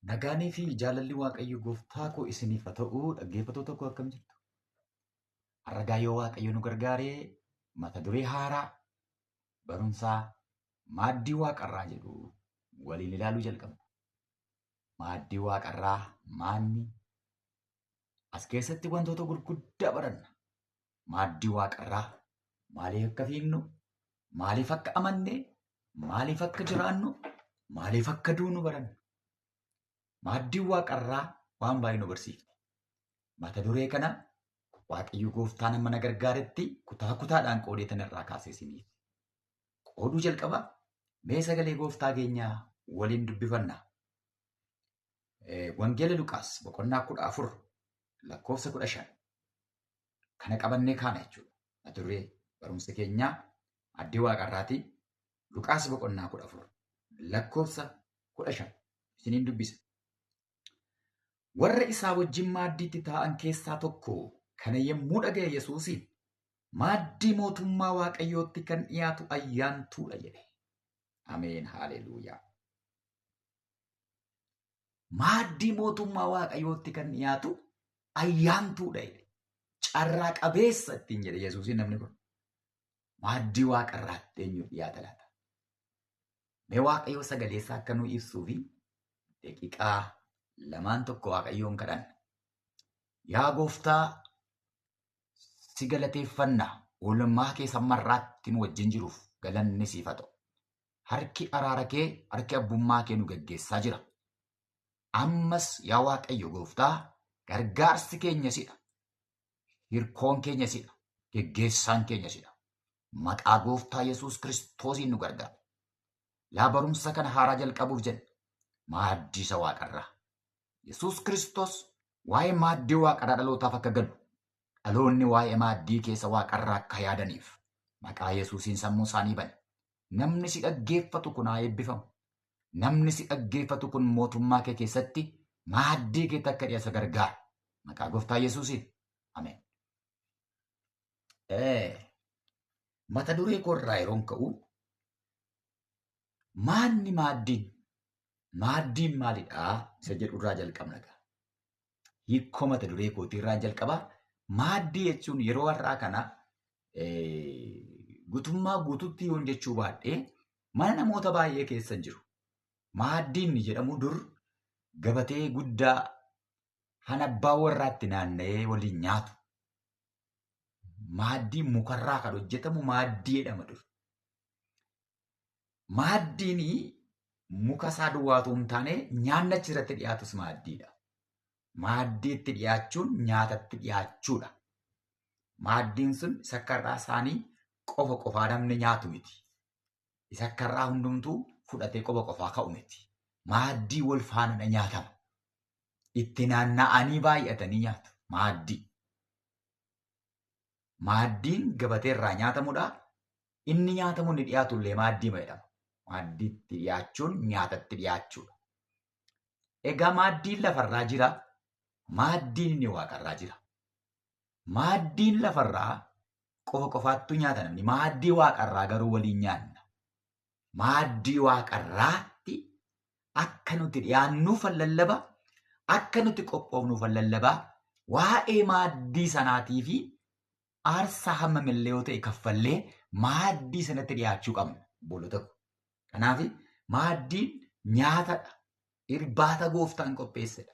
Nagaanii fi jaalalli Waaqayyo gooftaa koo isiniif haa ta'u. Dhaggeeffattoota koo, akkam jirtu? Har'a yoo Waaqayyo nu gargaaree mata duree haaraa barumsaa "Maaddii Waaqarraa" jedhu waliin ilaaluu jalqabna. Maaddii Waaqarraa maanni? As keessatti wantoota gurguddaa baranna. Maaddii Waaqarraa maaliif akka fiignu, maaliif akka amanne, maaliif akka jiraannu, maaliif akka duunu baranna. Maaddiin Waaqarraa waan baay'ee nu barsiifti. Mata duree kana Waaqayyo gooftaan amma na gargaaretti kutaa kutaadhaan qoodeetan irraa kaasee isiniif qooduu jalqaba. Mee sagalee gooftaa keenyaa waliin dubbifanna. Wangeela Luqaas boqonnaa 14 lakkoofsa 15 kana qabannee kaana jechuudha. Mata duree barumsa keenyaa Maaddii Waaqarraati. Luqaas boqonnaa 14 lakkoofsa 15 isiniin dubbisa. Warra isaa wajjin maaddiitti taa'an keessaa tokko kana yommuu dhaga'e Yesuusiin, "Maaddii mootummaa Waaqayyootti kan dhiyaatu ayyaantuudha" jedhe. Ameen, haaleluuyaa. Maaddii mootummaa Waaqayyootti kan dhiyaatu ayyaantuudha jedhe. Carraa qabeessa ittiin jedhe Yesuusiin namni kun. Maaddii Waaqarraatti eenyu dhiyaata laata? Mee Waaqayyo sagaleessaa akka nu ibsuu fi daqiiqaa lamaan tokko Waaqayyoon kadhanna. Yaa Gooftaa, si galateeffanna, oolmaa kee sammarraatti nu wajjin jiruuf galanni siif haa ta'u. Harki araara kee, harki abbummaa kee nu geggeessaa jira. Ammas yaa Waaqayyo Gooftaa, gargaarsi keenya sidha. Hirkoon keenya sidha. Geggeessaan keenya sidha. Maqaa Gooftaa Yesuus Kiristoosiin nu gargaara. Laa, barumsa kana haaraa jalqabuuf jenna. Maaddii isa waaqarraa. Yesuus Kiristoos waa'ee maaddii waaqarraa dhalootaaf akka galu, dhaloonni waa'ee maaddii keessa waaqarraa akka yaadaniif maqaa Yesuusiin sammuu isaanii bane. Namni si dhaggeeffatu kun haa eebbifamu. Namni si dhaggeeffatu kun mootummaa kee keessatti maaddii keetti akka dhiyaatu gargaara. Maqaa Gooftaa Yesuusiin. Ameen. Mata duree koorraa yeroon ka'u, maanni maaddiin maalidhaa isa jedhurraa jalqabna gaa. Hiikoo mata duree kootiirraa jalqabaa. Maaddii jechuun yeroo har'aa kana gutummaa guututti yoon jechuu baadhee mana namoota baay'ee keessa hin jiru. Maaddiin jedhamu dur gabatee guddaa han abbaa warraatti naanna'ee waliin nyaatu. Maaddii mukarraa kan hojjetamu maaddii jedhama dur. Maaddiin muka isaa duwwaatu hin taane, nyaanni achirratti dhiyaatus maaddiidha. Maaddiitti dhiyaachuun nyaatatti dhiyaachuudha. Maaddiin sun isa akka irraa isaanii qofa qofaa namni nyaatu miti. Isa akka irraa hundumtuu fudhatee qofa qofaa ka'u miti. Maaddii wal faana nyaatama. Itti naanna'anii baay'atanii nyaatu. Maaddii. Maaddiin gabatee irraa nyaatamudha. Inni nyaatamu, inni dhiyaatu illee maaddii jedhama. Maaddiitti dhiyaachuun nyaatatti dhiyaachuudha. Egaa maaddiin lafarraa jira. Maaddiin inni waaqarraa jira. Maaddiin lafarraa qofa qofaattu nyaata namni. Maaddii waaqarraa garuu waliin nyaanna. Maaddii waaqarraatti akka nuti dhiyaannuuf lallaba, akka nuti qophoofnuuf lallabaa, waa'ee maaddii sanaatii fi aarsaa hammamillee yoo ta'e kaffallee maaddii sanatti dhiyaachuu qabna, obboloota ko. Kanaaf maaddiin nyaatadha. Irbaata Gooftaan qopheessedha.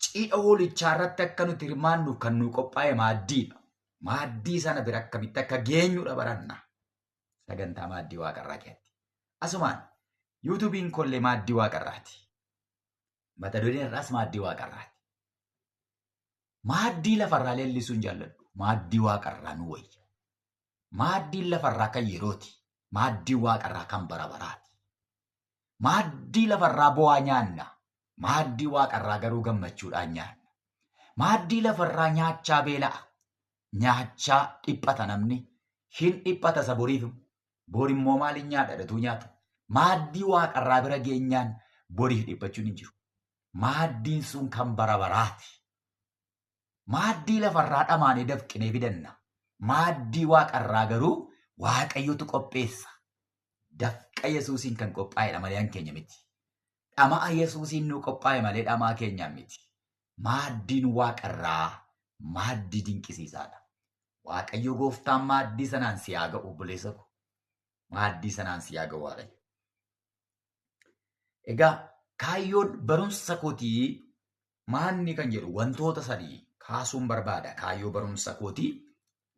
Cidha hoolichaa irratti akka nuti hirmaannuuf kan nu qophaa'e maaddiidha. Maaddii sana bira akkamitti akka geenyudha baranna. Sagantaa Maaddii Waaqarraa keessatti. Asumaan YouTubeiin kollee Maaddii Waaqarraati. Mata dureen irraas Maaddii Waaqarraati. Maaddii lafarraa leellisuun jaalladhu. Maaddii waaqarraa nu wayya. Maaddiin lafarraa kan yerooti. Maaddiin waaqarraa kan bara baraati. Maaddii lafarraa bu'aa nyaanna. Maaddii waaqarraa garuu gammachuudhaan nyaanna. Maaddii lafarraa nyaachaa beela'a. Nyaachaa dhiphata namni. Hin dhiphata isa boriif. Bor immoo maaliin nyaadha dhatuu nyaatu. Maaddii waaqarraa bira geenyaan boriif dhiphachuun hin jiru. Maaddiin sun kan bara baraati. Maaddii lafarraa dhamaanee dafqinee fidanna. Maaddii waaqarraa garuu Waaqayyotu qopheessa. Dafqa Yesuusiin kan qophaa'edha malee kan keenya miti. Dhama'a Yesuusiin nu qophaa'e malee dhamaa keenyaan miti. Maaddiin waaqarraa maaddii dinqisiisaadha. Waaqayyo gooftaan maaddii sanaan si haa ga'u obboleessa ko. Maaddii sanaan si haa ga'u Waaqayyo. Egaa kaayyoon barumsa kootii maanni kan jedhu wantoota sadii kaasuun barbaada. Kaayyoo barumsa kootii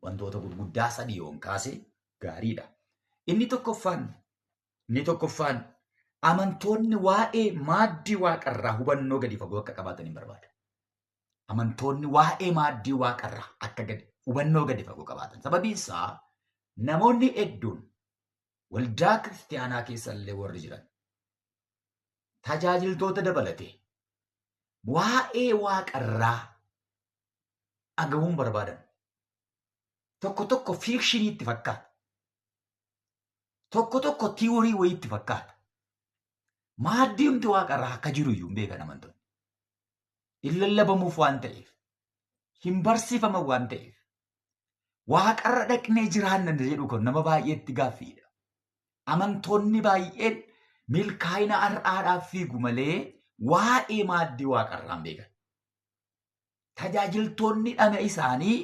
wantoota gurguddaa sadii yoon kaase gaariidha. Inni tokkoffaan amantoonni waa'ee maaddii waaqarraa hubannoo gadi fagoo akka qabaatan hin barbaada. Amantoonni waa'ee maaddii waaqarraa akka hubannoo gadi fagoo qabaatan. Sababiin isaa namoonni hedduun waldaa kiristiyaanaa keessa illee warri jiran tajaajiltoota dabalatee waa'ee waaqarraa dhaga'uun barbaadan. Tokko tokko fiikshiniitti fakkaata. Tokko tokko tiiworii wayiitti fakkaata. Maaddii hundi waaqarraa akka jiru iyyuu hin beekan amantoonni. Hin lallabamuuf waan ta'eef, hin barsiifaman waan ta'eef, waaqarra dhaqnee jiraanna jedhu kun nama baay'eetti gaaffiidha. Amantoonni baay'een milkaa'ina har'aadhaaf fiigu malee waa'ee maaddii waaqarraa hin beekan. Tajaajiltoonni dhama isaanii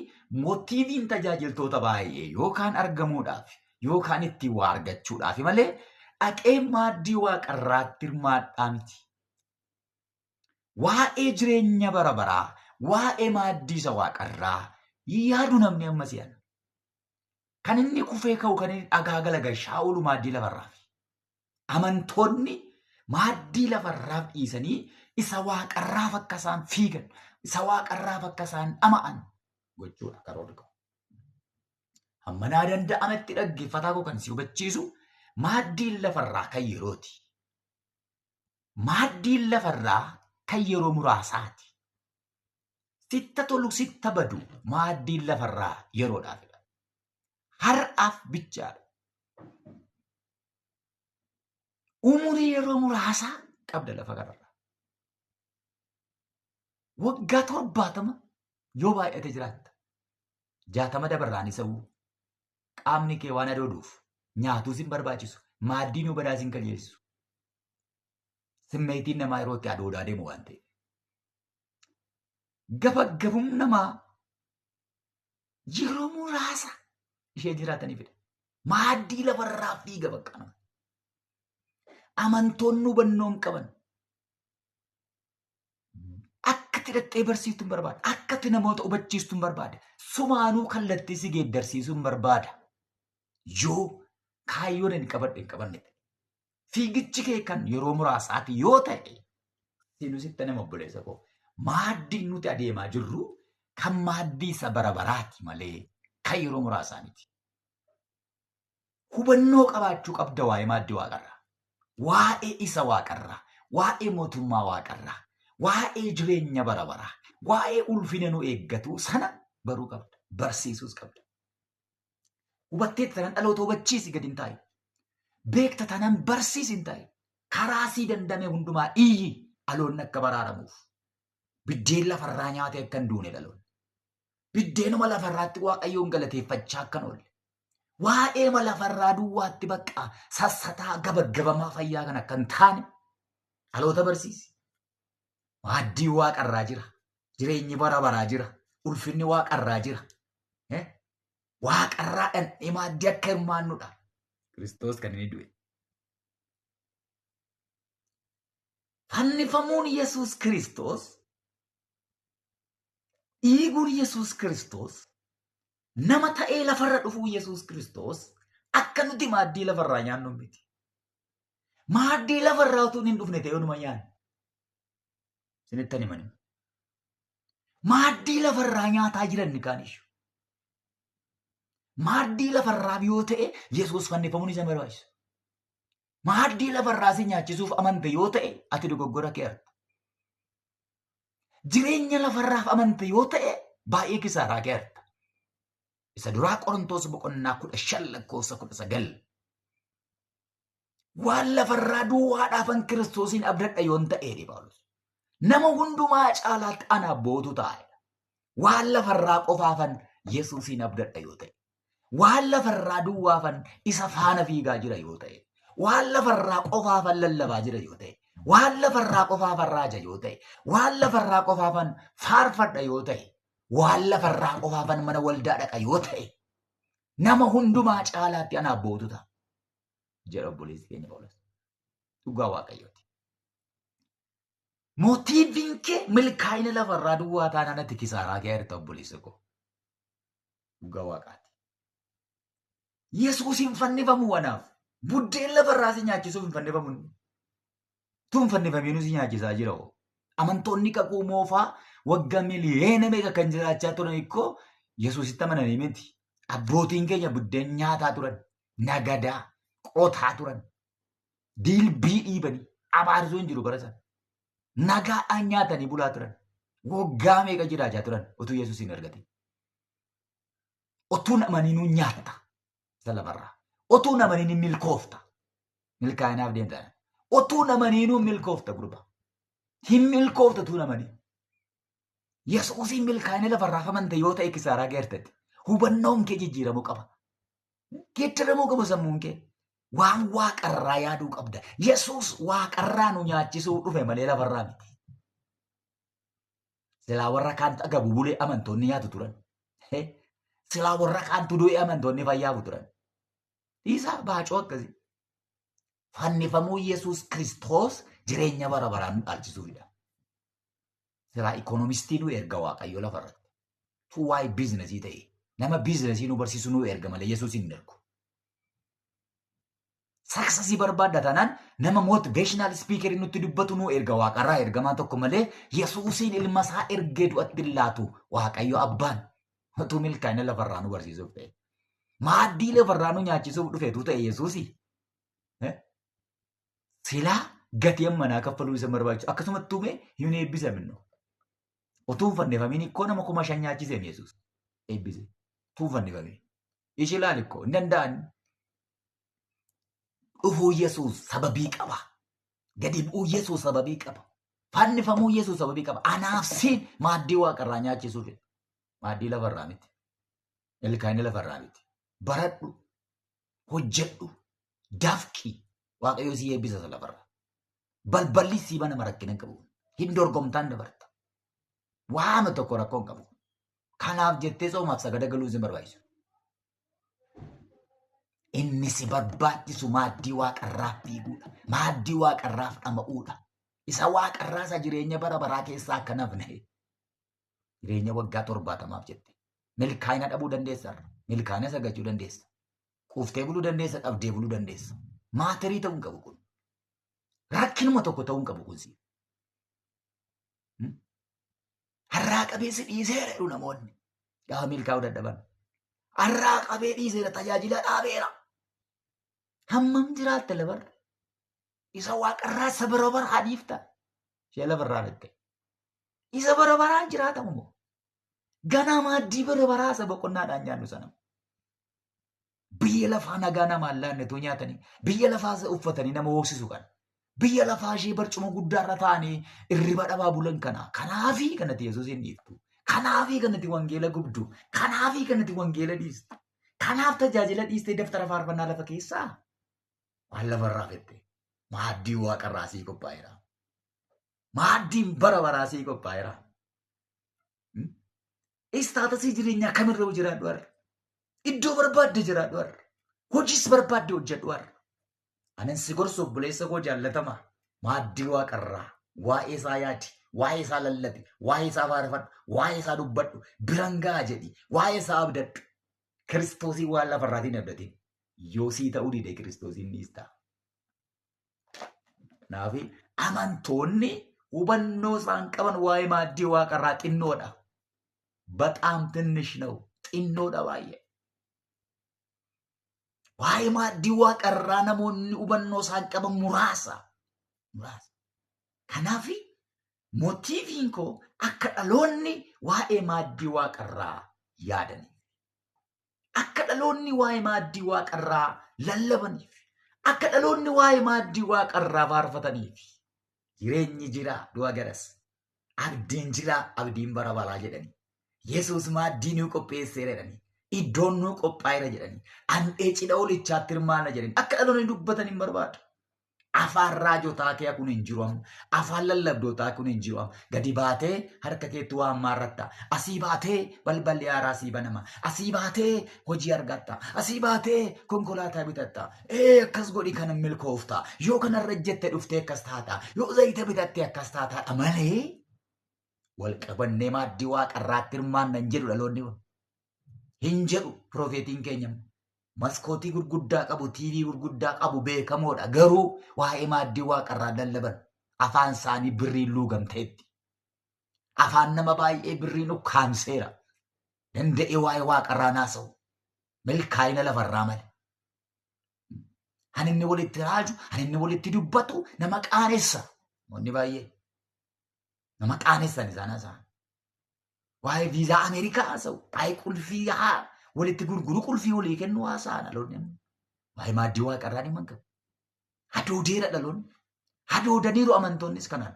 mootiiviin tajaajiltoota baay'ee yookaan argamuudhaaf yookaan ittiin waa argachuudhaaf malee dhaqee maaddii waaqarraatti hirmaadhaa miti. Waa'ee jireenya bara baraa, waa'ee maaddii isa waaqarraa yaadu namni amma si'ana. Kan inni kufee ka'u kan inni dhagaa galagalchaa oolu maaddii lafarraaf. Amantoonni maaddii lafarraaf dhiisanii isa waaqarraaf akka isaan fiigan, isa waaqarraaf akka isaan dhama'an gochuudha karoorri qabu. Hamma naa danda'ametti dhaggeeffataa koo kan si hubachiisu maaddiin lafarraa kan yerooti. Maaddiin lafarraa kan yeroo muraasaati. Sitta tolu sitta badu maaddiin lafarraa yeroodhaafidha. Har'aaf bichaadha. Umurii yeroo muraasaa qabda lafa kanarra. Waggaa 70 yoo baay'ate jiraatta. 60 dabarraan isa qaamni kee waan adooduuf nyaatuus hin barbaachisu. Maaddiin yoo badaas hin qajeelchisu. Simmeetiin namaa yeroo itti adoodaa deemu waan ta'eef. Gabaggabuun namaa yeroo muraasa ishee jiraataniifidha. Maaddii lafarraa fiiga bakka nama. Amantoonni hubannoo hin qaban. Akka itti dhaqxee barsiiftu hin barbaada. Akka itti namoota hubachiistu hin barbaada. Sumaanuu kallattii si geeddarsiisuu hin barbaada. Yoo kaayyoon hin qabadhe hin qabanne. Fiigichi kee kan yeroo muraasaati yoo ta'e sinusitti nama obboleessa koo. Maaddiin nuti adeemaa jirru kan maaddii isa bara baraati malee kan yeroo muraasaa miti. Hubannoo qabaachuu qabda waa'ee maaddii waaqarraa. Waa'ee isa waaqarraa, waa'ee mootummaa waaqarraa, waa'ee jireenya bara baraa, waa'ee ulfina nu eeggatu sana baruu qabda, barsiisuus qabda. Hubatteetta taanaan dhaloota hubachiisi gadi hin taa'i. Beekta taanaan barsiisi hin taa'i. Karaa sii dandame hundumaa iyyi dhaloonni akka baraaramuuf. Biddeen lafarraa nyaatee akka hin duune dhaloonni. Biddeenuma lafarraatti Waaqayyoon galateeffachaa akka hin oolle. Waa'eema lafarraa duwwaatti bakka sassataa gabaggabamaa fayyaa kan akka hin taane dhaloota barsiisi. Maaddiin waaqarraa jira. Jireenyi bara baraa jira. Ulfinni waaqarraa jira. Waaqarraa dhandhee maaddii akka hirmaannudha. Kiristoos kan inni du'e. Fannifamuun Yesuus Kiristoos, dhiiguun Yesuus Kiristoos, nama ta'ee lafarra dhufuu Yesuus Kiristoos akka nuti maaddii lafarraa nyaannu miti. Maaddii lafarraa utuu hin dhufne ta'ee onuma nyaanna. Isinittan himani. Maaddii lafarraa nyaataa jiran ni kaan iyyuu. Maaddii lafarraa yoo ta'e Yesuus fannifamuun isa barbaachisu. Maaddii lafarraa si nyaachisuuf amante yoo ta'e ati dogoggora kee argita. Jireenya lafarraaf amante yoo ta'e baay'ee kisaaraa kee argita. Isa duraa Qorontoos boqonnaa 15 lakkoofsa 19. Waan lafarraa duwwaadhaafan Kiristoosiin abdadha yoon ta'e jedhe Phaawulos. Nama hundumaa caalaatti ana abbootu taa'edha. Waan lafarraa qofaafan Yesuusiin abdadha yoo ta'e. Waan lafarraa duwwaafan isa faana fiigaa jira yoo ta'e. Waan lafarraa qofaafan lallabaa jira yoo ta'e. Waan lafarraa qofaafan raaja yoo ta'e, waan lafarraa qofaafan faarfadha yoo ta'e, waan lafarraa qofaafan mana waldaa dhaqa yoo ta'e, nama hundumaa caalaatti anaaf bootu ta'a. Jedha obboleessi keenya Phaawulos. Dhugaa Waaqayyooti. Mootiiviin kee milkaa'ina lafarraa duwwaa taanaan ati kisaaraa kee jirta obboleessa koo. Dhugaa Waaqaati. Yesuus hin fannifamu anaaf. Buddeen lafarraa si nyaachisuuf hin fannifamu. Tun fannifamiinuu si nyaachisaa jira hoo. Amantoonni kakuu moofaa waggaa miliyoona meeqa kan jiraachaa turan ikkoo Yesuusitti amananii miti. Abbootiin keenya buddeen nyaataa turan, nagadaa, qotaa turan, dilbii dhiibanii, abaarsuu hin jiru bara sana. Nagaadhaan nyaatanii bulaa turan. Waggaa meeqa jiraachaa turan utuu Yesuus hin argatin. Utuu amaniinuu nyaatta isa lafarraa. Utuu amaniin hin milkoofta. Milkaa'inaaf deemta. Utuu amaniinuu milkoofta gurba. Hin milkoofta utuu amanii. Yesuusiin milkaa'ina lafarraa amante yoo ta'e kisaaraa geertetti. Hubannoon kee jijjiiramuu qaba. Geeddaramuu qaba sammuun kee. Waan waaqarraa yaaduu qabda. Yesuus waaqarraa nu nyaachisuu dhufe malee lafarraa miti. Silaa warra kaantu agabu bulee amantoonni nyaatu turan. Silaa warra kaantu du'ee amantoonni fayyaafu turan. Dhiisaa baacoo akkasii. Fannifamuu Yesuus Kiristoos jireenya bara baraan nu dhaalchisuufidha. Silaa ikoonomistii nu erga Waaqayyo lafarratti. Tu waa'ee biizinasii ta'e nama biizinasii nu barsiisu nu erga malee Yesuus hin ergu. Successii barbaadda taanaan nama motivational speakerii nutti dubbatu nu erga waaqarraa ergamaa tokko malee Yesuusiin ilma isaa ergee du'atti hin laatu Waaqayyo abbaan utuu milkaa'ina lafarraa nu barsiisuuf ta'e. Maaddii lafarraa nu nyaachisuuf dhufeetu ta'e Yesuusi. Silaa gatii ammanaa kaffaluu isa barbaachisu akkasumatti tuumee hin eebbisaminno. Utuu hin fannifamiin ikkoo nama 5,000 nyaachiseem Yesuus eebbise. Utuu hin fannifamiin. Ishee ilaali ikkoo hin danda'an. Dhufuu Yesuus sababii qaba. Gadi bu'uu Yesuus sababii qaba. Fannifamuu Yesuus sababii qaba. Anaaf siin maaddii waaqarraa nyaachisuufidha. Maaddii lafarraa miti. Milkaa'ina lafarraa miti. Baradhu. Hojjedhu. Dafqi. Waaqayyo si eebbisa isa lafarraa. Balballi sii banama rakkina hin qabu. Hin dorgomtaan dabarta. Waama tokko rakkoo hin qabu. Kanaaf jettee soomaaf sagada galuu si barbaachisu. Inni si barbaachisu maaddii waaqarraaf fiiguudha. Maaddii waaqarraaf dhama'uudha. Isa waaqarraa isa jireenya bara baraa keessaa akka nafne. Jireenya waggaa 70f jette. Milkaa'ina dhabuu dandeessa. Milkaa'ina sagachuu dandeessa. Quuftee buluu dandeessa, dhabdee buluu dandeessa. Maatarii ta'uu hin qabu kun. Rakkinuma tokko ta'uu hin qabu kun si. Har'aa qabee si dhiiseera jedhu namoonni. Gaafa milkaa'uu dadhaban. Har'aa qabee dhiiseera tajaajila dhaabeera. Hammam jiraatte lafarra? Isa waaqarraa isa bara baraa dhiifta. Ishee lafarraa fitte. Isa bara baraan jiraatamu moo? Ganaa maaddii bara baraa isa boqonnaadhaan nyaannu sana. Biyya lafaa nagaa namaan laannetu nyaatanii biyya lafaa isa uffatanii nama hooksisu kana. Biyya lafaa ishee barcuma guddaarra taa'anii irriba dhabaa bulan kana. Kanaafii kanatti Yesuus hin dhiiftu. Kanaafii kanatti wangeela gubdu. Kanaafii kanatti wangeela dhiistu. Kanaaf tajaajila dhiistee daftara faarfannaa lafa keessaa waan lafarraa fette. Maaddii waaqarraa sii qophaa'eera. Maaddiin bara baraa sii qophaa'eera. Istaatasii jireenyaa kamirra jiraadhu har'a. Iddoo barbaadde jiraadhu har'a. Hojiis barbaadde hojjedhu har'a. Anan si gorsu obboleessa koo jaallatama. Maaddii waaqarraa waa'ee isaa yaadi, waa'ee isaa lallabi, waa'ee isaa faarfadhu, waa'ee isaa dubbadhu, biran ga'a jedhi, waa'ee isaa abdadhu. Kiristoosii waan lafarraatiin abdatin. Yoo sii ta'uu dide Kiristoosiin dhiista. Kanaaf amantoonni hubannoo isaan qaban waa'ee maaddii waaqarraa xinnoodha. Baxaam tinnish na'u xinnoodha baay'ee. Waa'ee maaddii waaqarraa namoonni hubannoo isaan qaban muraasa. Muraasa. Kanaaf mootiiviin koo akka dhaloonni waa'ee maaddii waaqarraa yaadaniif. Akka dhaloonni waa'ee maaddii waaqarraa lallabaniif. Akka dhaloonni waa'ee maaddii waaqarraa faarfataniif. Jireenyi jira du'a garas. Abdiin jira abdiin bara baraa jedhanii. Yesuus maaddii nuu qopheesseera jedhanii. Iddoon nuu qophaa'eera jedhanii. Andhee cidha olichaatti hirmaanna jedhanii. Akka dhaloonni dubbatan hin barbaadu. Afaan raajotaa kee kun hin jiru amma. Afaan lallabdootaa kun hin jiru amma. Gadi baatee harka keetti waan maarratta. Asii baatee balballi haaraa sii banama. Asii baatee hojii argatta. Asii baatee konkolaataa bitatta. Akkas godhi kana milkoofta. Yoo kanarra jette dhuftee akkas taata. Yoo zayita bitatte akkas taataadha malee wal qabannee maaddii waaqarraatti hirmaanna hin jedhu dhaloonni kun. Hin jedhu piroofeetiin keenya. Maskootii gurguddaa qabu, TV gurguddaa qabu beekamoodha. Garuu waa'ee maaddii waaqarraa lallaban afaan isaanii birriin luugamteetti. Afaan nama baay'ee birriin ukkaamseera. Danda'ee waa'ee waaqarraa naasa'u. Milkaa'ina lafarraa malee. Kan inni walitti raaju, kan inni walitti dubbatu nama qaanessa. Namoonni baay'ee nama qaanessan isaan haasa'an. Waa'ee viizaa Ameerikaa haasa'u, waa'ee qulfii walitti gurguru, qulfii walii kennuu haasa'an dhaloonni amma. Waa'ee maaddii waaqarraa dhimma hin qabu. Hadoodeera dhaloonni. Hadoodaniiru amantoonnis kanaan.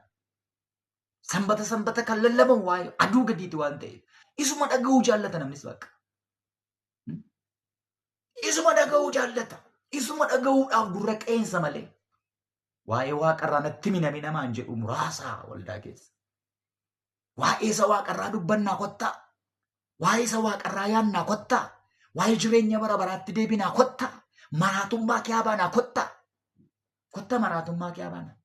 Sanbata sanbata kan lallabamu waa'ee aduu gadiiti waan ta'eef. Isuma dhaga'uu jaallata namnis bakka. Isuma dhaga'uu jaallata. Isuma dhaga'uudhaaf gurra qeensa malee. Waa'ee waaqarraa natti himi namni namaan jedhu muraasa waldaa keessa. Waa'ee isa waaqarraa dubbannaa kottaa. Waa'ee isa waaqarraa yaannaa kottaa. Waa'ee jireenya bara baraatti deebinaa kottaa. Maraatummaa kee baanaa kottaa. Kottaa maraatummaa kee baanaa.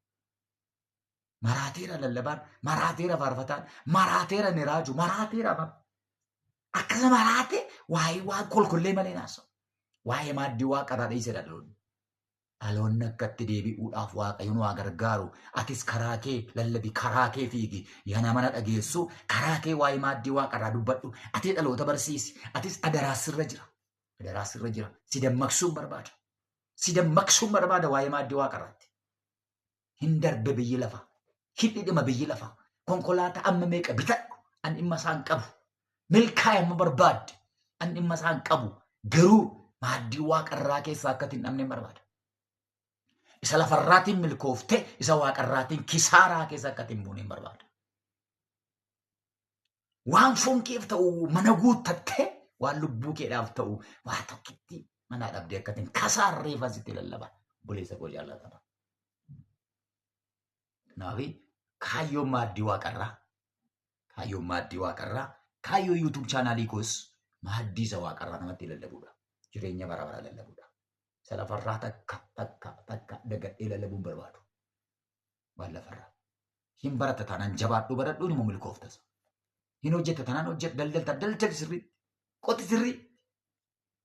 Maraateera lallabaan, maraateera faarfataan, maraateera ni raaju, maraateera akkasa maraate waa'ee waan kolkollee malee naasa'u. Waa'ee maaddii waaqarraa dhiisee dhaloonni. Dhaloonni akkatti deebi'uudhaaf Waaqayyo nu haa gargaaru. Atis karaa kee lallabi, karaa kee fiigi. Yaa nama na dhageessu, karaa kee waa'ee maaddii waaqarraa dubbadhu. Ati dhaloota barsiisi. Atis adaraa sirra jira. Adaraa sirra jira. Si dammaqsuun barbaada. Si dammaqsuun barbaada waa'ee maaddii waaqarraatti. Hin darbe biyyi lafaa. Hin dhidhima biyyi lafaa. Konkolaataa amma meeqa bitadhu. An dhimma isaan qabu. Milkaa'e amma barbaadde. An dhimma isaan qabu. Garuu maaddii waaqarraa keessaa akka hin dhabne barbaada. Isa lafarraatiin milkoofte, isa waaqarraatiin kisaaraa keessa akka hin buune barbaada. Waan foon keef ta'u mana guuttattee waan lubbuu keedhaaf ta'u waa tokkitti manaa dhabdee akka hin kasaarreef asitti lallaba. Obboleessa koo jaallatama. Kanaaf kaayyoon maaddii waaqarraa, kaayyoon maaddii waaqarraa, kaayyoo YouTube chaanaalii koos maaddii isa waaqarraa namatti lallabuudha. Jireenya bara baraa lallabuudha. Isa lafarraa takka takka takka dagadhee lallabuun barbaadu. Waan lafarraa. Hin baratta taanaan jabaadhu baradhuun immoo milkooftas. Hin hojjetta taanaan hojjedhu daldalta daldali sirrii. Qoti sirrii.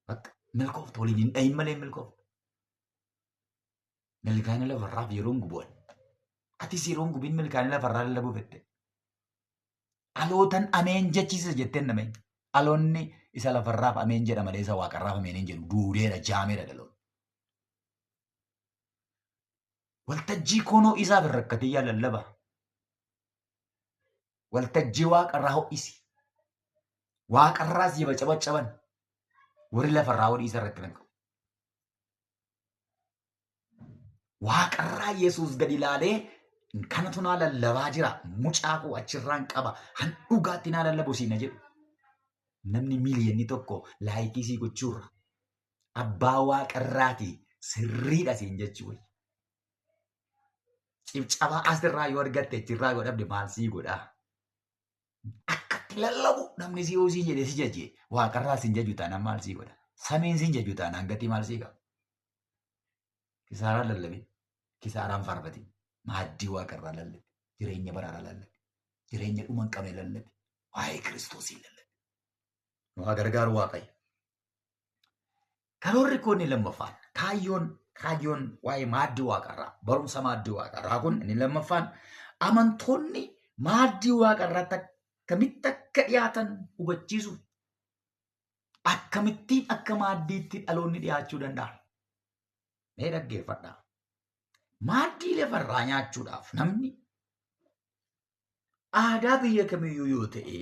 Bakka milkoofta waliin hin dhahin malee milkoofta. Milkaa'ina lafarraaf yeroon gubu'an. Atis yeroon gubin milkaa'ina lafarraa lallabuu fette. Dhalootan ameen jechiisa jetteen nameen. Dhaloonni isa lafarraaf ameen jedha malee isa waaqarraaf ameen hin jedhu. Duudeera jaameera dhaloonni. Waltajjii koonoo isaaf hin rakkatin yaa lallaba. Waltajjii waaqarraa ho'isi. Waaqarraas yaba cabacaban. Warri lafarraa hodhii isa irratti qabu. Waaqarraa Yesuus gadi ilaalee kanatu naa lallabaa jira. Mucaa koo achirraan qaba. Han dhugaatti naa lallabu siin jedhu. Namni miiliyoonni tokko laayikii sii gochuurra. Abbaa waaqarraati sirriidha siin jechuu wayya. Cibcabaa asirraa yoo argatte achirraa yoo dhabde maal sii godhaa? Akkatti lallabu namni si yoo siin jedhee si jaje waaqarraa siin jaju taanaan maal sii godha? Samiin siin jaju taanaan gatii maal sii qaba? Kisaaraan lallabin, kisaaraan faarfatin, maaddii waaqarraa lallabi, jireenya baraaraa lallabi, jireenya dhuma hin qabne lallabi, waa'ee Kiristoosiin lallabi. Nu haa gargaaru Waaqayyo. Karoorri koo inni lammaffaan kaayyoon waa'ee maaddii waaqarraa barumsa maaddii waaqarraa kun inni lammaffaan amantoonni maaddii waaqarraatti akkamitti akka dhiyaatan hubachiisuuf akkamittiin akka maaddiitti dhaloonni dhiyaachuu danda'a. Mee dhaggeeffadhaa. Maaddii lafarraa nyaachuudhaaf namni aadaa biyya kamiyyuu yoo ta'e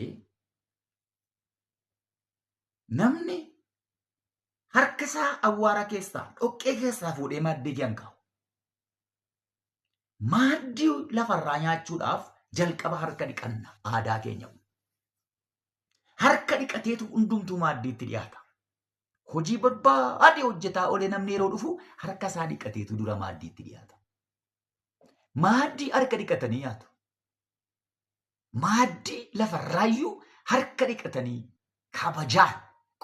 namni harka isaa awwaara keessaa dhoqqee keessaa fuudhee maaddii kee hanqaa'u. Maaddii lafarraa nyaachuudhaaf jalqaba harka dhiqanna aadaa keenya. Harka dhiqateetu hundumtuu maaddiitti dhiyaata. Hojii barbaade hojjetaa olee namni yeroo dhufu harka isaa dhiqateetu dura maaddiitti dhiyaata. Maaddii harka dhiqatanii nyaatu. Maaddii lafarraayyuu harka dhiqatanii kabajaan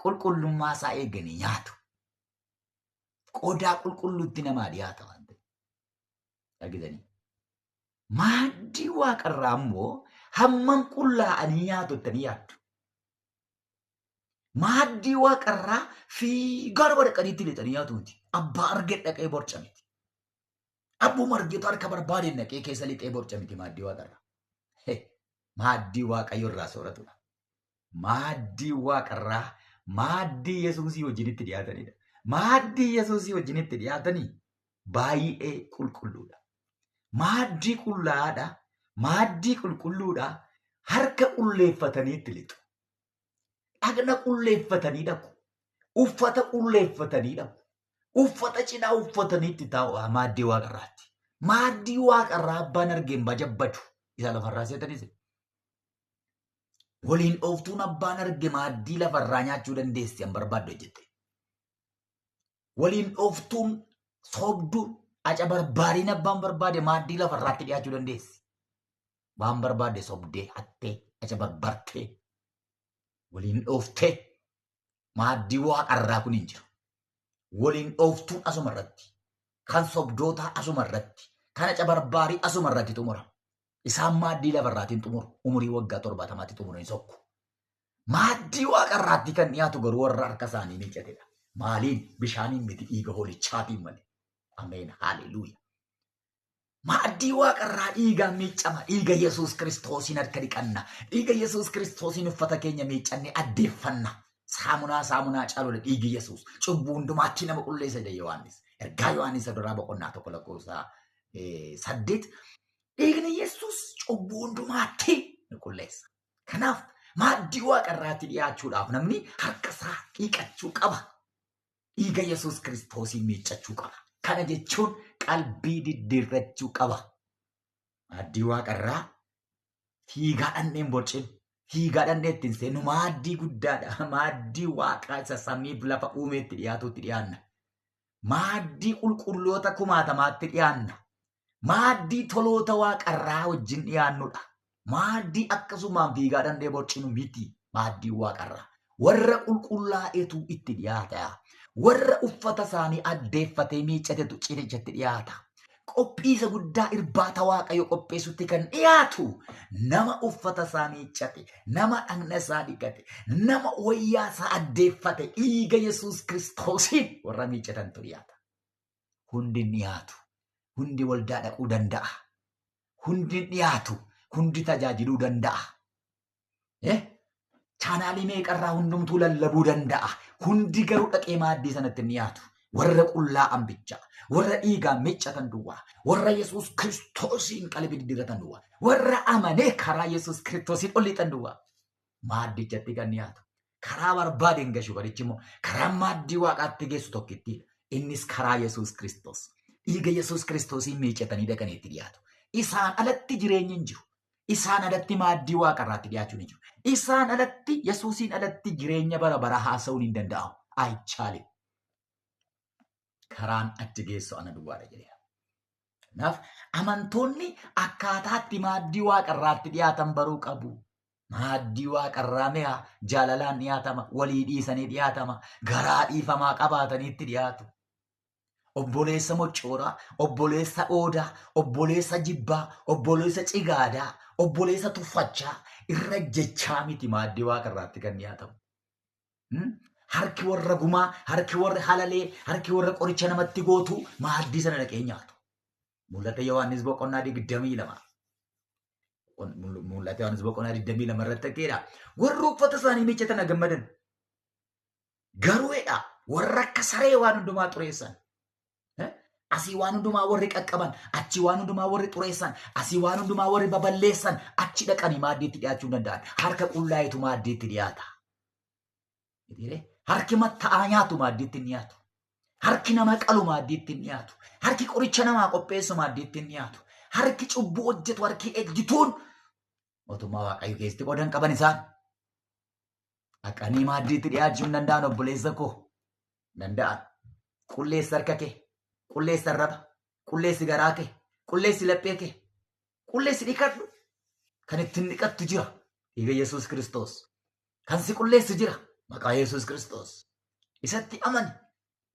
qulqullummaa isaa eeganii nyaatu. Qodaa qulqulluutti namaa dhiyaata waan ta'eef. Argitanii? Maaddii waaqarraa immoo hammam qullaa'anii nyaatu jettanii yaaddu. Maaddii waaqarraa fiigaa dhaqanii itti lixanii nyaatu miti. Abbaa argee dhaqee borca miti. Abbuma argeetu harka barbaadeen dhaqee keessa lixee borca miti maaddii waaqarraa. Maaddii waaqayyo irraa sooratudha. Maaddii waaqarraa maaddii Yesuusii wajjin itti dhiyaatanidha. Maaddii Yesuusii wajjin itti dhiyaatanii baay'ee qulqulluudha. Maaddii qullaa'aadha. Maaddii qulqulluudha. Harka qulleeffatanii itti lixu. Dhagna qulleeffatanii dhaqu. Uffata qulleeffatanii dhaqu. Uffata cinaa uffatanii itti taa'u maaddii waaqarraatti. Maaddii waaqarraa abbaan argeen bajabbatu. Isa lafarraa seetanis. Waliin dhooftuun abbaan arge maaddii lafarraa nyaachuu dandeessi an barbaaddu jette. Waliin dhooftuun soobduun aca barbaadiin abbaan barbaade maaddii lafarraatti dhiyaachuu dandeessi. Waan barbaadde sobdee hattee aca barbartee waliin dhooftee maaddii waaqarraa kun hin jiru. Waliin dhooftuun asuma irratti, kan sobdootaa asuma irratti, kan aca barbaarii asuma irratti xumura. Isaan maaddii lafarraatiin xumuru. Umurii waggaa 70tti xumuru hin sokku. Maaddii waaqarraatti kan dhiyaatu garuu warra harka isaanii miiccatedha. Maaliin? Bishaaniin miti, dhiiga hoolichaatiin malee. Ameen. Haleluuya. Maaddii waaqarraa dhiigaan miiccama. Dhiiga Yesuus Kiristoosiin harka dhiqanna. Dhiiga Yesuus Kiristoosiin uffata keenya miiccannee addeeffanna. Saamunaa saamunaa caaludha dhiigi Yesuus. Cubbuu hundumaatti nama qulleessa jedhe Yohaannis. Ergaa Yohaannis duraa boqonnaa 1 lakkoofsa 8. Dhiigni Yesuus cubbuu hundumaatti nu qulleessa. Kanaaf maaddii waaqarraatti dhiyaachuudhaaf namni harka isaa dhiqachuu qaba. Dhiiga Yesuus Kiristoosiin miiccachuu qaba. Kana jechuun qalbii diddiirrachuu qaba. Maaddii waaqarraa fiigaa dhandheen borcinu. Fiigaa dhandhee ittiin seenu maaddii guddaadha. Maaddii waaqaa isa samiif lafa uumeetti dhiyaatutti dhiyaanna. Maaddii qulqulloota kumaatamaatti dhiyaanna. Maaddii toloota waaqarraa wajjin dhiyaannudha. Maaddii akkasumaan fiigaa dhandhee borcinu miti. Maaddii waaqarraa. Warra qulqullaa'etu itti dhiyaata. Warra uffata isaanii addeeffatee miiccatetu cinichatti dhiyaata. Qophiisa guddaa irbaata waaqayyo qopheessutti kan dhiyaatu nama uffata isaa miiccate, nama dhagna isaa dhiqate, nama wayyaa isaa addeeffate dhiiga Yesuus Kiristoosiin warra miiccatantu dhiyaata. Hundi dhiyaatu. Hundi waldaa dhaquu danda'a. Hundi dhiyaatu. Hundi tajaajiluu danda'a. Chaanaalii meeqarraa hundumtuu lallabuu danda'a. Hundi garuu dhaqee maaddii sanatti hin dhiyaatu. Warra qullaa'an bichaa, warra dhiigaan miiccatan duwwaa, warra Yesuus Kiristoosiin qalbii diddiirratan duwwaa, warra amanee karaa Yesuus Kiristoosiin ol lixan duwwaa. Maaddichatti kan dhiyaatu. Karaa barbaade hin gashu barichi immoo karaa maaddii waaqaatti geessu tokkittiidha. Innis karaa Yesuus Kiristoos. Dhiiga Yesuus Kiristoosiin miiccatanii dhaqanii itti dhiyaatu. Isaan alatti jireenyi hin jiru. Isaan alatti maaddii waaqarraatti dhiyaachuun hin jiru. Isaan alatti Yesuusiin alatti jireenya bara bara haasa'uun hin danda'amu. Ayichaale. Karaan achi geessu ana duwwaadha jedheera. Kanaaf amantoonni akkaataatti maaddii waaqarraatti dhiyaatan baruu qabu. Maaddii waaqarraa mi'a jaalalaan dhiyaatama, walii dhiisanii dhiyaatama, garaa dhiifamaa qabaatanii itti dhiyaatu. Obboleessa moccooraa, obboleessa oodaa, obboleessa jibbaa, obboleessa cigaadaa, obboleessa tuffachaa irra jechaa miti maaddii waaqarraatti kan dhiyaatamu. Harki warra gumaa, harki warra halalee, harki warra qoricha namatti gootu maaddii sana dhaqee nyaatu. Mul'ata Yohaannis boqonnaa 22. Mul'ata Yohaannis boqonnaa 22 irratti akkeedha. Warri uffata isaanii miiccatan gammadan. Garuudha warra akka saree waan hundumaa xureessan. Asii waan hundumaa warri qaqqaban, achi waan hundumaa warri xureessan, asii waan hundumaa warri baballeessan, achi dhaqanii maaddiitti dhiyaachuu hin danda'an. Harka qullaa'etu maaddiitti dhiyaata. Harki matta'aa nyaatu maaddiitti hin dhiyaatu. Harki nama qalu maaddiitti hin dhiyaatu. Harki qoricha namaa qopheessu maaddiitti hin dhiyaatu. Harki cubbuu hojjetu, harki ejjituun mootummaa waaqayyo keessatti qoodan qaban isaan. Dhaqanii maaddiitti dhiyaachuu hin danda'an obboleessa koo. Danda'an. Qulleessi harka kee, qulleessi arraba, qulleessi garaa kee, Qulleessi laphee kee. Qulleessi dhiqadhu. Kan ittiin dhiqattu jira. Dhiiga Yesuus Kiristoos. Kan si qulleessu jira. Maqaa Yesuus Kiristoos. Isatti amani.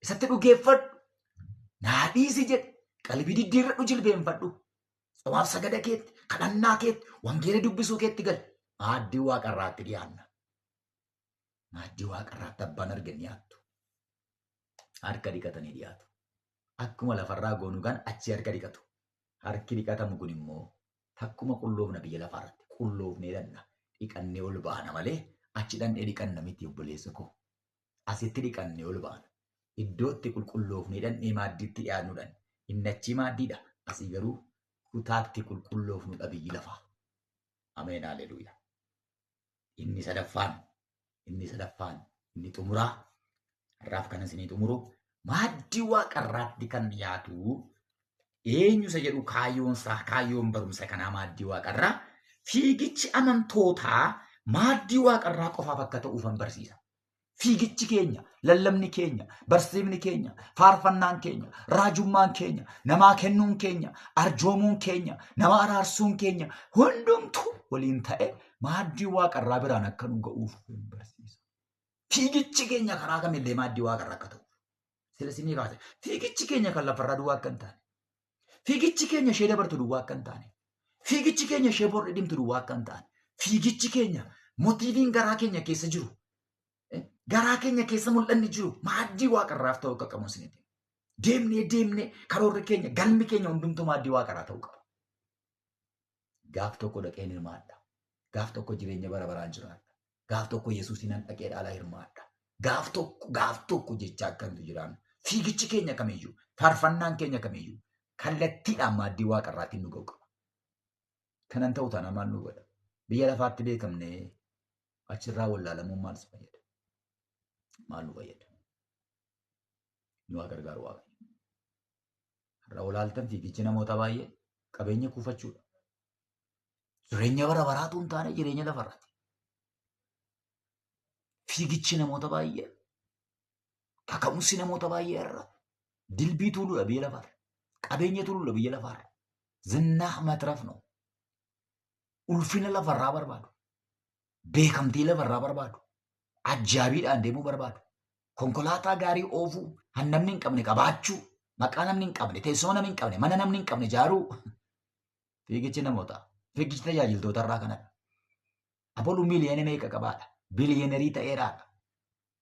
Isatti dhugeeffadhu. Naa dhiisi jedhi. Qalbii diddiirradhu jilbeenfadhu. Tsomaaf sagada keetti, kadhannaa keetti, wangeela dubbisuu keetti gali. Maaddii waaqarraatti dhiyaanna. Maaddii waaqarraatti abbaan argan dhiyaattu. Harka dhiqatanii dhiyaatu. Akkuma lafarraa goonu kan achi harka dhiqatu. Harki dhiqatamu kun immoo takkuma qulloofna biyya lafaarratti qulloofnee dhanna. Dhiqannee ol baana malee achi dhandhee dhiqanna miti obboleessa koo. Asitti dhiqannee ol baana. Iddootti qulqulloofnee dhandhee maaddiitti dhiyaannuudhaan. Inni achii maaddiidha. Asii garuu kutaatti qulqulloofnudha biyyi lafaa. Ameen haleluuyaa. Inni sadaffaan, inni xumuraa. Har'aaf kan isinii xumuru maaddii waaqarraatti kan dhiyaatu eenyu isa jedhu kaayyoonsaa kaayyoon barumsa kanaa maaddii waaqarraa fiigichi amantootaa maaddii waaqarraa qofaaf akka ta'uufan barsiisa. Fiigichi keenya, lallabni keenya, barsiifni keenya, faarfannaan keenya, raajummaan keenya, namaa kennuun keenya, arjoomuun keenya, nama araarsuun keenya hundumtuu waliin ta'e maaddii waaqarraa biraan akka nu ga'uuf barsiisa. Fiigichi keenya karaa kamillee maaddii waaqarraa akka ta'uuf. Sila isinii kaase. Fiigichi keenya kan lafarraa duwwaa akka hin taane. Fiigichi keenya ishee dabartu duwwaa akka hin taane. Fiigichi keenya ishee bor dhidhimtu duwwaa akka hin taane. Fiigichi keenya motiiviin garaa keenya keessa jiru. Garaa keenya keessa mul'anni jiru maaddii waaqarraaf ta'uu akka qabu isinitti. Deemnee deemnee karoorri keenya galmi keenya hundumtuu maaddii waaqarraa ta'uu qaba. Gaaf tokko dhaqeen hirmaadha. Gaaf tokko jireenya bara baraan jiraadha. Gaaf tokko Yesuusiin nan dhaqee dhaalaa hirmaadha. Gaaf tokko jecha akkantu jiraannu. Fiigichi keenya kamiyyuu, faarfannaan keenya kamiyyuu kallattiidhaan maaddii waaqarraatiin nu ga'u qaba. Kanan ta'u taanaan maal nu godha? Biyya lafaatti beekamnee achirraa wallaalamuun maal si fayyada? Maal nu fayyada? Nu haa gargaaru Waaqayyo. Har'a olaaltan fiigichi namoota baay'ee qabeenya kuufachuudha. Jireenya bara baraatu hin taane jireenya lafarraati. Fiigichi namoota baay'ee kaka'umsi namoota baay'ee irra dilbii tuuluudha biyya lafaarra. Qabeenya tuuluudha biyya lafaarra. Zinnaa matraf ነው. Ulfina lafarraa barbaadu. Beekamtii lafarraa barbaadu. Ajjaabiidhaan deemuu barbaadu. Konkolaataa gaarii oofuu, han namni hin qabne qabaachuu, maqaa namni hin qabne, teessuma namni hin qabne, mana namni hin qabne ijaaruu. Fiigichi namootaa, fiigichi tajaajiltoota irraa kanadha. Aboluu miiliyoona meeqa qabaadha? Biliyoonerii ta'eeraadha.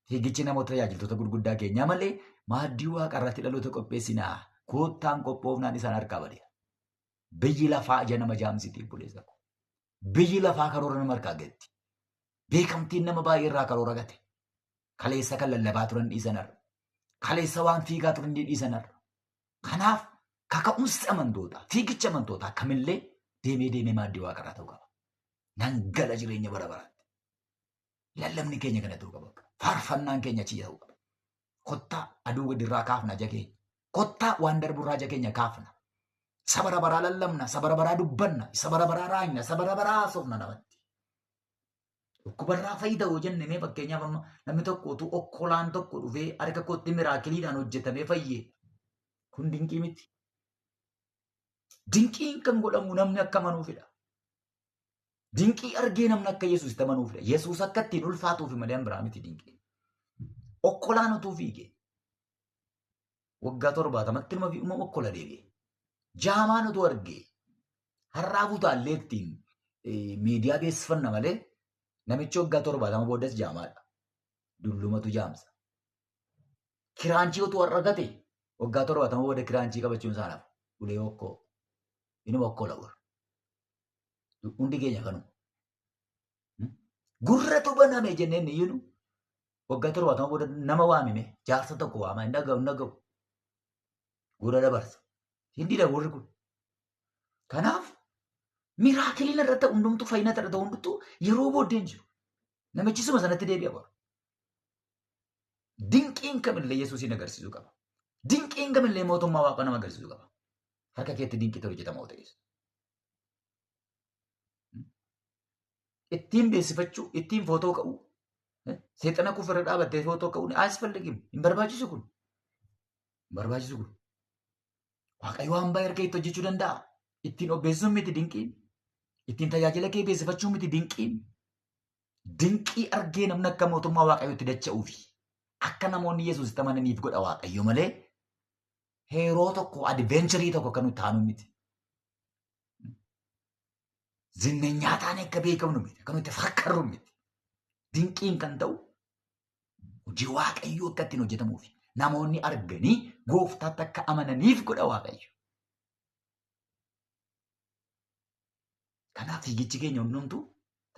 Fiigichi namoota tajaajiltoota gurguddaa keenyaa malee maaddii waaqarratti dhaloota qopheessinaa. Koottaan qophoofnaan isaan harkaa badeera. Biyyi lafaa ija nama jaamsiti obboleessa koo. Biyyi lafaa karoora nama harkaa gatti. Beekamtiin nama baay'ee irraa karoora gate. Kaleessa kan lallabaa turan dhiisanarra. Kaleessa waan fiigaa turan dhiisanarra. Kanaaf kaka'umsi amantootaa, fiigichi amantootaa kamillee deemee deemee maaddii waaqarraa ta'uu qaba. Nan gala jireenya bara baraatti. Lallabni keenya kana ta'uu qaba. Faarfannaan keenya achi ta'uu qaba. Kottaa aduu gadirraa kaafna ija keenya. Kottaa waan darburraa ija keenya kaafna. Isa bara baraa lallabna, isa bara baraa dubbanna, isa bara baraa raajna, isa bara baraa haasofna namatti. Dhukkubarraa fayyida yoo jenne mee fakkeenyaaf amma namni tokko utuu okkolaan tokko dhufee harka kootti miraakiliidhaan hojjetamee fayye. Kun dinqii miti. Dinqiin kan godhamu namni akka amanuufidha. Dinqii argee namni akka Yesuusitti amanuufidha. Yesuus akka ittiin ulfaatuufi malee biraa miti dinqiin. Okkolaan utuu fiigee waggaa 70tti nama fi uumama okkola deebi'e. Jaamaan utuu argee har'aa butaallee ittiin miidiyaa beeksifanna malee namichi waggaa 70 booddas jaamaadha. Dullumatu jaamsa. Kiraanchii utuu argate waggaa 70 booda kiraanchii qabachuun isaa nafa. Ulee okkoo. Inuma okkola warra. Hundi keenya kanuma. Gurratu baname jenneen iyyuu waggaa 70 booda nama waamime jaarsa tokko waama hin dhaga'u hin dhaga'u. Gurra dabarsa. Hindiidha gurri kun. Kanaaf miraakiliin irra ta'u hundumtuu fayyina irra ta'u hundumtuu yeroo booddee hin jiru. Namichi suma sanatti deebi'a bara. Dinqiin kamillee Yesuusiin agarsiisuu qaba. Dinqiin kamillee mootummaa waaqa nama agarsiisuu qaba. Harka keetti dinqiitu hojjetama ta'es. Ittiin beeksifachuu, ittiin footoo ka'uu, seexana kufarra dhaabattee footoo ka'uun asfalligim hin barbaachisu kun. Hin barbaachisu kun. Waaqayyo waan baay'ee harka itti hojjechuu danda'a. Ittiin of beeksisuun miti dinqiin. Ittiin tajaajila kee beeksifachuun miti dinqiin. Dinqii argee namni akka mootummaa Waaqayyootti dacha'uufi akka namoonni Yesuusitti amananiif godha Waaqayyo malee heeroo tokko adventurii tokko akka nuti taanu miti. Zinneenyaa taanee akka beekamnu miti. Akka nuti fakkarru miti. Dinqiin kan ta'u hojii Waaqayyoo akka ittiin hojjetamuufi namoonni arganii gooftaatti akka amananiif godha Waaqayyo. Kanaaf fiigichi keenya hundumtuu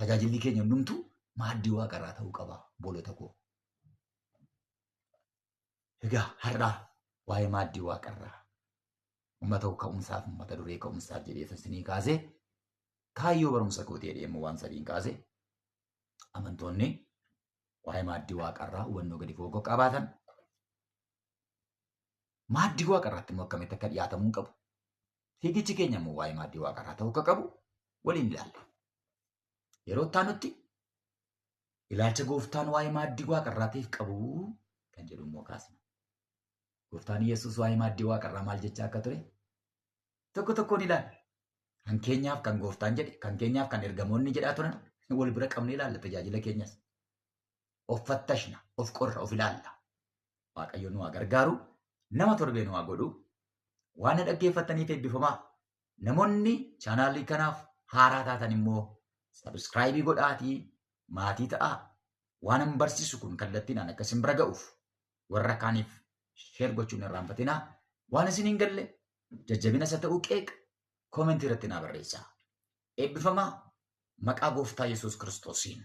tajaajilli keenya hundumtuu maaddii waaqarraa ta'uu qaba obboloota koo. Egaa har'aa waa'ee maaddii waaqarraa uummata ka'umsaaf mata duree ka'umsaaf jedhee isinii kaasee kaayyoo barumsa kootii jedhee immoo waan sadiin kaase amantoonni waa'ee maaddii waaqarraa hubannoo gadi fagoo qabaatan maaddii waaqarraatti immoo akkamitti akka dhiyaatamuu qabu fiigichi keenya immoo waa'ee maaddii waaqarraa ta'uu akka qabu waliin ilaalla. Yeroo itti aanutti ilaalcha gooftaan waa'ee maaddii waaqarraatiif qabu kan jedhu immoo kaasna. Gooftaan Yesuus waa'ee maaddii waaqarraa maal jechaa akka ture tokko tokkoon ilaalla. Kan keenyaaf kan gooftaan jedhe, kan keenyaaf kan ergamoonni jedhaa turan wal bira qabnee ilaalla tajaajila keenyas. Of fattashna, of qorra, of ilaalla. Waaqayyo nu haa gargaaru, nama torbee nu haa godhu. Waan na dhaggeeffattaniif eebbifamaa. Namoonni chaanaalii kanaaf haaraa taatan immoo sabiskiraayibii godhaatii maatii ta'aa. Waan an barsiisu kun kallattiidhaan akka isin bira ga'uuf warra kaaniif sheer gochuun hin irraanfatinaa. Waan isin hin galle jajjabina isa ta'uu qeeqa koomentii irratti naa barreessaa. Eebbifamaa maqaa gooftaa Yesuus Kiristoosiin.